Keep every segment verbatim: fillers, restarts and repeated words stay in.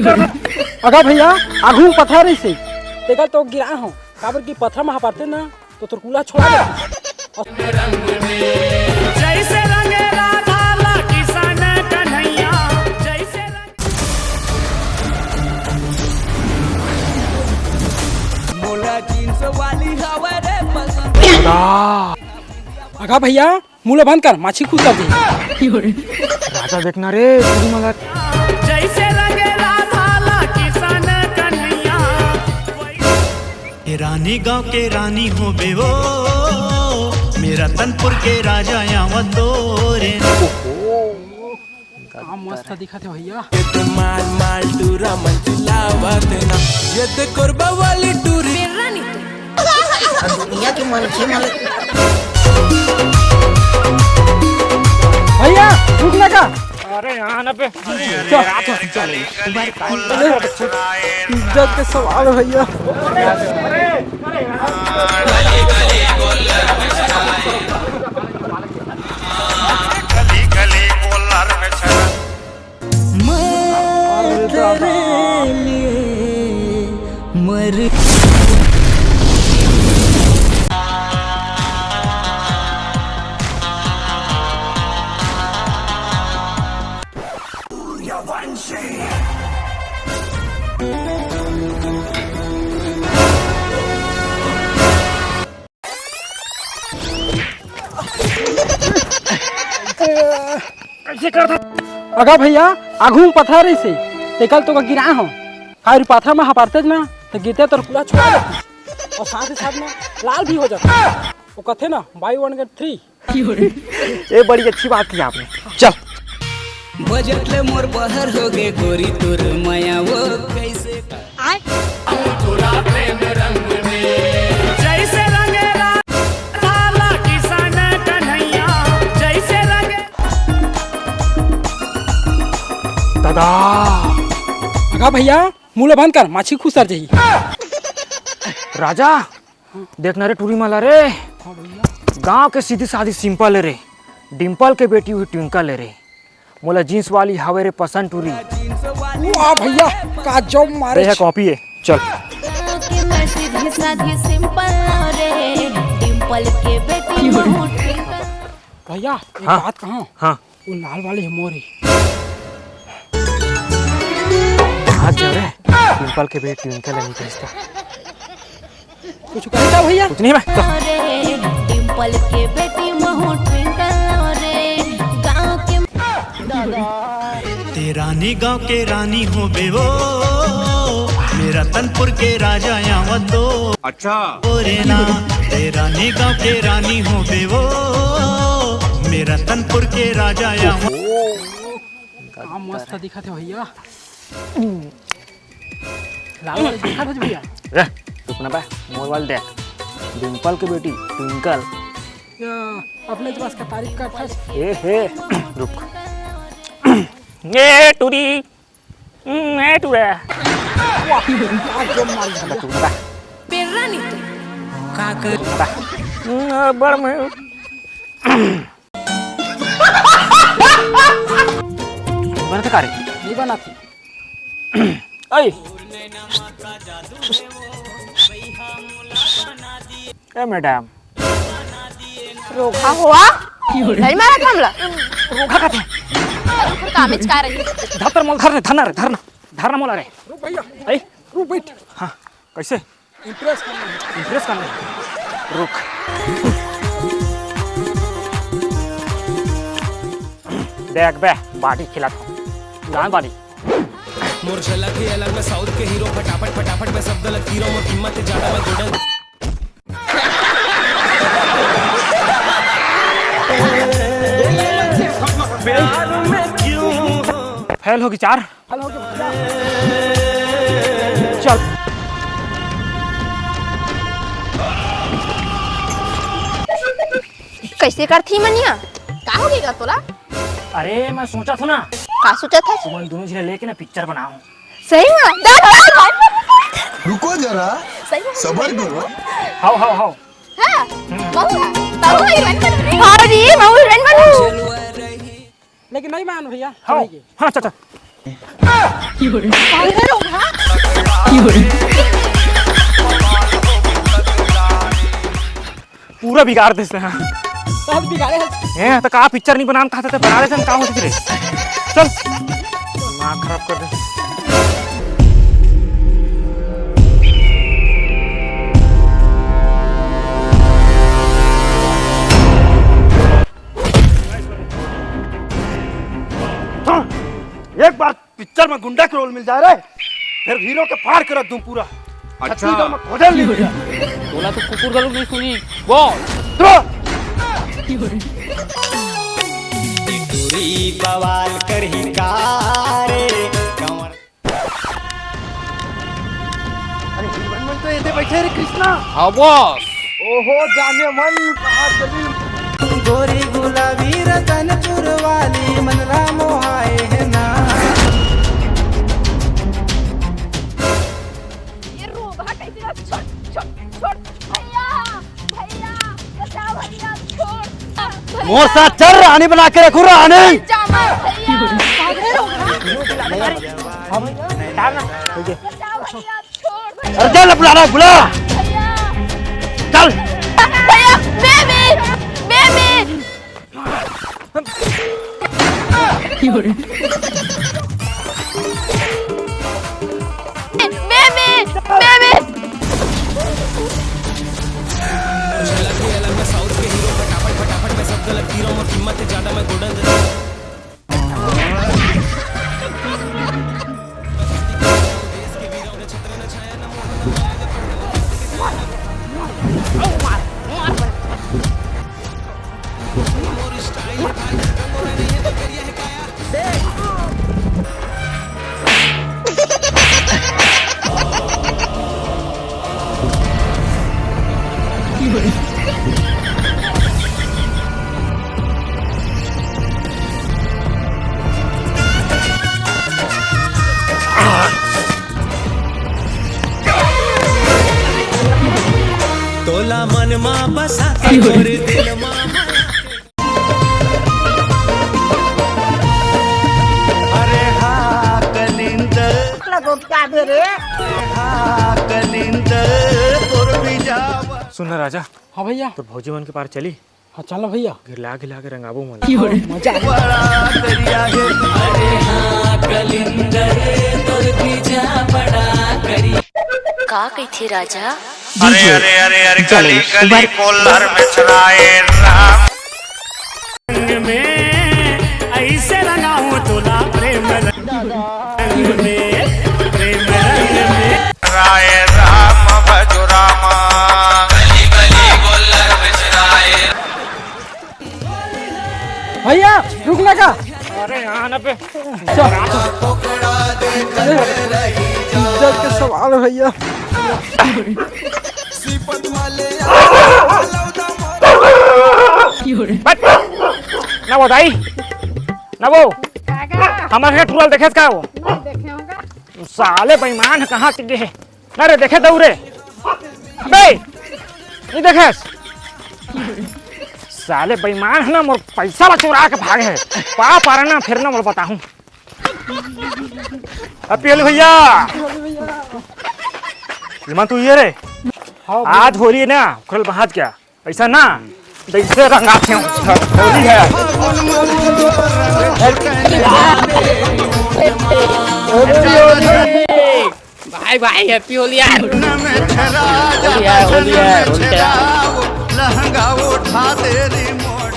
अगा भैया, आघू म पथरा रहिसे, तेकर तो गिरा हो, काबर कि पथरा म हपारते ना, तो तोर कुला छोड़ा दे। जैसे रंग राधा ला किशन कन्हैया, जैसे रंग मोला जींस वाली हवा रे पसंद। अगा भैया, मुंह ल बंद कर, माछी खुसर जाही। राजा देखना रे, टूरी मला। जैसे लगे राधा ला किशन कन्हैया। ए रानी गांव के रानी हो बेवो, मेरा तनपुर के राजा यावत रे। का मस्त दिखत हे भैया। ये तो माल माल टूरा मन चिल्लावत ना, ये तो कोरबा वाली टूरी। दुनिया के मनखे मन भैया, रुक ना का? अरे यहाँ ना पे। चल। इज्जत के सवाल है भैया। गली गली बोलर में छना। मैं तेरे लिए मर अगा भैया, आघू म पथरा रहिसे, तेकर तो गिरा हो। काबर पथरा म हपारतेच ना, त गिरते तोर कुला छोड़ा देतिस। अउ साथ ही साथ में लाल भी हो जाता। वो कथे ना, buy one get three। ये बड़ी अच्छी बात की आपने। चल। बजट ले मोर बहर हो गे गोरी तोर मया वो कैसे। जैसे रंग राधा ला किशन कन्हैया, जैसे रंग। दादा। अगा भैया, मुंह ल बंद कर, माछी खुसर जाही। राजा, देखना रे टूरी मला रे। हाँ भैया। गांव के सीधी सादी simple रे, डिंपल के बेटी हुई ट्विंकल रे। मोला जींस वाली हवे रे पसंद टूरी। वाह भैया, का जब मारे। रे है कॉपी है, चल। के मैं सीधी सादी simple रे, डिंपल के बेटी महू ट्विंकल। भैया, एक हाँ। बात कहूँ? हाँ। वो लाल वाली है मोरी। हाथ जा रे, डिंपल के बेटी ट्विंकल है, निकल इसका। कुछ कहता भैया? कुछ नहीं मैं। अरे, डिंपल के बेटी महू ट्विंकल रे, गाँव के। तेरा रानी गाँव के रानी हो बेवो, मेरा तनपुर के राजा यावत दो। अच्छा। ओ रे ना, तेरा रानी गाँव के रानी हो बेवो, मेरा तनपुर के राजा यावत। का मस्त दिखत हे भैया। लाल वाले दिखत हे भैया। रे, रुक ना बे, मोर वाले देख। डिंपल के बेटी, ट्विंकल। या, अपने पास का तारीफ करत हस। ए हे, रुक। ए टूरी, हम्म, ए टूरा। वाह, का जोर मार दिया। रुक ना बे। पेर्रा नहीं तो। का कर? बे। हम्म, बड़ मैं। बनत का रे? नहीं बनत। ऐ। ए मैडम। रोगहा होवा? नहीं मारत हमला। रोगहा का थे? कामेच का रही? धर तर मोल धरने, धरना रे, धरना। धरना मोला रे। रुक भैया। ऐ? रुक बैठ। हाँ, कैसे? Impress करना है। Impress करना है। रुक। देख बे, body खिलाता हूँ। जान body। मोर झलक ही अलग, मैं South के hero, फटाफट, फटाफट, मैं सब गलत हीरो, मोर कीमत ज्यादा, मैं golden। प्यार में क्यों हो? Fail होगी चार। चल। कैसे करथी मनिया? का हो गया तोला? अरे, मैं सोचा था ना। का सोचा था? तुमन दोनों झने लेके ना picture बनाओ। सही में? रुको जरा, सही में? सबर करो। हाव, हाव, हाव। हाँ, हम्म। बहू है। बहू heroine बन रही। हाँ जी, बहू heroine बनू। लेकिन नहीं मान भैया, हाँ, चलेगी। हाँ, चाचा। पूरा बिगाड़ देस हे। सब बिगाड़े हे। हैं, त का पिक्चर नहीं बनाना कहते थे, बना लेते हैं, का होते रे। चल, दिमाग खराब कर दे। हाँ, एक बार पिक्चर में गुंडा के रोल मिल जाए रे, फिर हीरो के फाड़ के रख दूं पूरा। अच्छा। छत्तीसगढ़ में खोजल नहीं मिला। तोला तो कुकुर घलो नहीं सुनी। बोल। तो टूरी बवाल करही का रे, कंवर। अरे हीरोइन मन तो एदे बैठे रे कृष्णा। हाँ बॉस। ओहो जाने मन कहाँ चली। गोरी गुलाबी रतनपुर वाली मन ला मोहाए हे ना। ये रोगहा कैसे ना छोड़, छोड़, छोड़। भैया, भैया, बचाओ भैया, छोड़। भैया। मोर साथ चल, रानी बना के रखूं, रानी। जामा भैया। बचाओ भैया। अरे जा ना बुला रहा, बुला। चल। भैया, बेबी, बेबी। Baby, baby. तोला मन मा बसा के मोर दिल मा। अरे हा कलिंदर। लगो क्या दे रे? हा कलिंदर तोर बिजावा। सुन ना राजा। हाँ भैया। तोर भौजी मन के पार चली। हाँ, चल ना भैया। गिरला गिरला के रंगाबो मन। मजा आही। बड़ा दरिया हे। अरे हाँ, कलिंदर, तोर बीजा बड़ा करी। का कहिथे राजा? अरे, अरे, अरे, अरे, चलो, गली, गली, कोल्लर में चलाए राम। रंग में ऐसे रंगाऊं तोला प्रेम रंग में, प्रेम रंग में। राय राम भजो रामा। भैया, रुक ना का? अरे, यहाँ ना पे। चल। अरे, इज्जत के सवाल है भैया। बट, ना वो दाई, ना वो। काका। हमारे टुरा ल देखेस का वो? नहीं देखे होगा। साले बेईमान कहाँ टिके हे? अरे देखे दऊ रे। अबे, नहीं देखेस? साले बेईमान हे ना, मोर पैसा ला चुरा के भागे हे। पा पारा ना, फिर ना मोला बताहूँ। हैप्पी होली भैया। इमा तू ये रे। हाँ भैया। आज होली हे ना, खुल बाहर क्या? ऐसा ना, तो इससे रंगाते हैं। होली है। भाई, भाई, हैप्पी होली यार। होली है, होली है, होली है। लहंगा उठा दे रिमोट।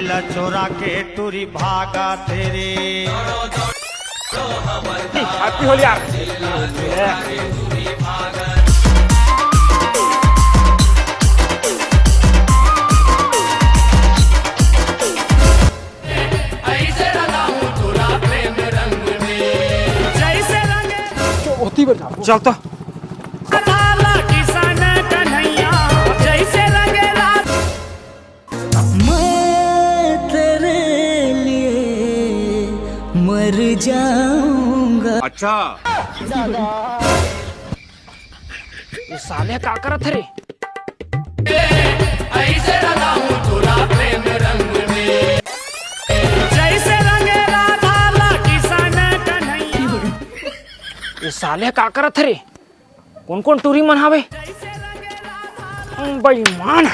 ला चोरा के टूरी भागा तेरे। हैप्पी होली यार। ऐसे रंगाऊं तोला प्रेम चल तो। मैं तेरे लिए मर जाऊंगा। अच्छा। ये साले का करत हे रे? ये साले का करत हे रे? कोन कोन टूरी मन हावे? बेईमान।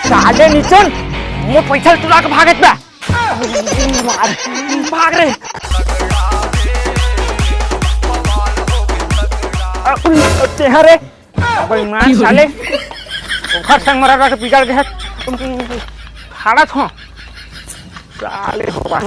साले निचन, मोर पैसा ल टुरा के भागत बा। भाग रे। तेहा रे, बेईमान साले। ओखर संग मरा के बिगड़ गए। फाड़त हो। साले हो बा।